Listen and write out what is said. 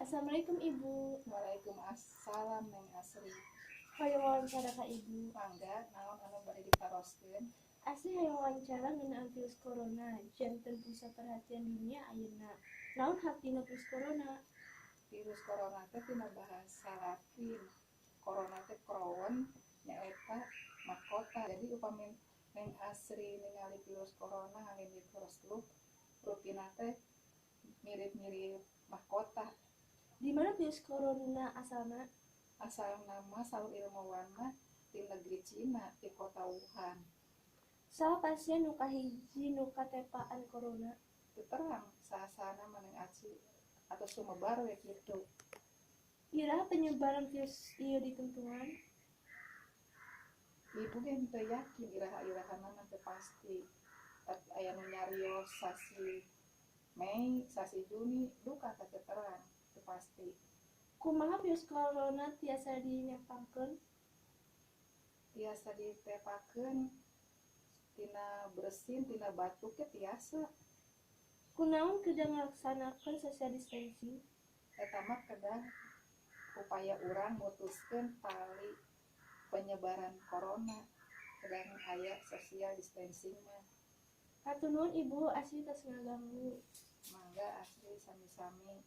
Assalamualaikum, Ibu. Waalaikumsalam, Neng Asri. Hoyong wawancara ka Ibu. Mangga, naon anu bade ditaroskeun? Asri hoyong wawancara ngeunaan virus corona janten pusat perhatian dunia ayeuna. Naon hartina virus corona? Virus corona teh tina bahasa Latin. Corona teh crown, nyaeta mahkota. Jadi upami Neng Asri ningali virus corona ngangge mikroskop, rupina teh mirip-mirip mahkota. Di mana virus corona asalna? Asalna mah saur ilmuwan mah ti negeri Cina, ti kota Wuhan. Saha pasien nu kahiji nu katepaan corona? Teu terang saha-sahana mah, Neng Asri, atau sumebar we kitu. Iraha penyebaran virus ieu ditungtungan? Ibu ge teu yakin iraha-irahana mah, teu pasti. Tapi aya nu nyarios sasi Mei, sasi Juni, duka teh teu terang, teu pasti. Kumaha virus corona tiasa dinepangkeun? Tiasa ditepakeun tina bersin, tina batuk ge tiasa. Kunaon kedah ngalaksanakeun social distancing? Eta mah kedah upaya urang mutuskeun tali penyebaran corona, kedah aya social distancing mah. Hatur nuhun, Ibu, Asri tos ngaganggu. Mangga, Asri, sami-sami.